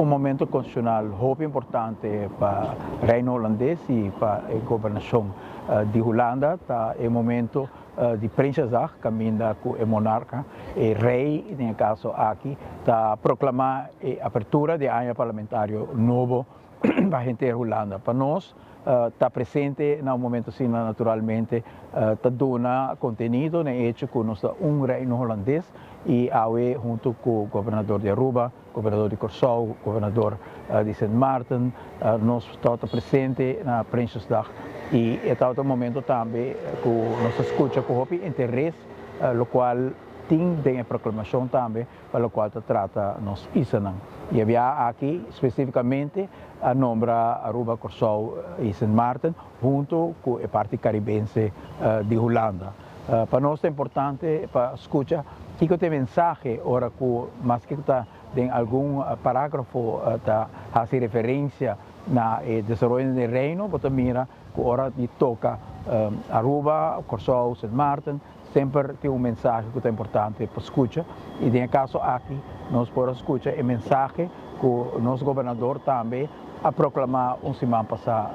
Un momento constitucional hopi importante pa Reino Holandes y pa e gobernacion di Hulanda ta e momento di Prinsjesdag caminda cu e monarca, e rey den e caso aki, ta proclama e apertura di e aña parlamentario nobo pa henter Hulanda. Pa nos ta presente na un momento asina naturalmente ta duna contenido na e hecho cu nos ta un Reino Holandes y awe hunto cu Gobernador di Aruba, Gobernador di Corsou, Gobernador di Sint Maarten nos tabata presente na Prinsjesdag y e tabata un momento tambe cu nos ta scucha cu hopi interes locual tin den e proclamacion tambe pa locual ta trata nos islanan. Y e biaha aki specificamente a nombra Aruba, Corsou y Sint Maarten hunto cu e parti Caribense di Hulanda. Pa nos ta importante pa scucha kico ta e mensahe ora cu maske cu ta den algun paragrafo ta haci referencia na e desaroyo den Reino, bo ta mira cu ora di toca Aruba, Corsou, Sint Maarten, Semper tin un mensahe ku ta importante pa skucha i den e kaso aki nos por a skucha e mensahe ku nos gobernador tambe a proklamá un siman pasá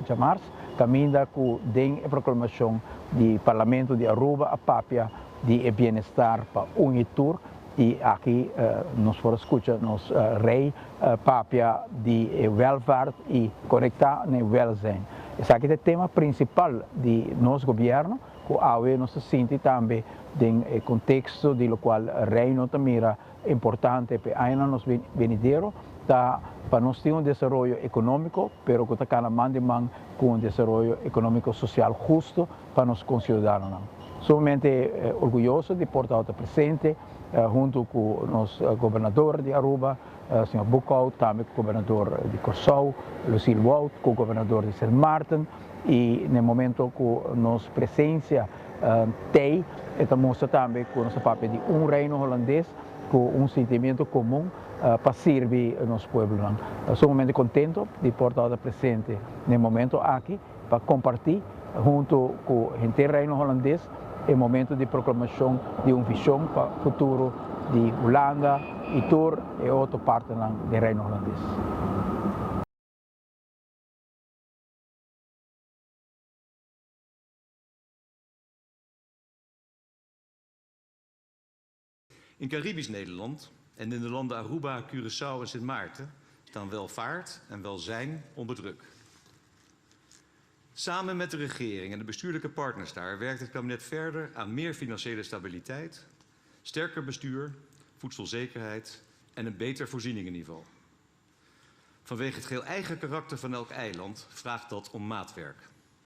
djamars, kaminda ku den e proklamashon di Parlamento di Aruba a papia di e bienestar pa un i tur i aki nos por a skucha nos rei papia di e welvaart i konektá na e welzijn. Esaki ta e tema prinsipal di nos gobièrnu ku awe nos ta sinti tambe den e konteksto di lokual Reino ta mira importante pa e añanan nos benidero ta pa nos tin un desaroyo ekonómiko pero ku ta kana man di man ku un desaroyo ekonómiko sosial husto pa nos konsiudadanonan. Sumamente orguyoso di por tabata presente huntu ku nos gobernador di Aruba, señor Boekhoudt, tambe ku gobernador di Kòrsou, Lucille Wout, ku gobernador di Sint Maarten i na e momento ku nos presensia tei e ta mustra tambe ku nos ta papia di un Reino Holandes ku un sentimiento komun pa sirbi nos pueblonan. Sumamente kontento di por tabata presente na e momento aki. pa kompartí huntu ku henter Reino Holandes e momento di proklamashon di un vishon pa futuro di Hulanda i tur e otro partenan den Reino Holandes. In Caribisch Nederland en in de landen Aruba, Curaçao en Sint Maarten staan welvaart en welzijn onder druk. Samen met de regering en de bestuurlijke partners daar werkt het kabinet verder aan meer financiële stabiliteit, sterker bestuur, voedselzekerheid en een beter voorzieningenniveau. Vanwege het geheel eigen karakter van elk eiland vraagt dat om maatwerk.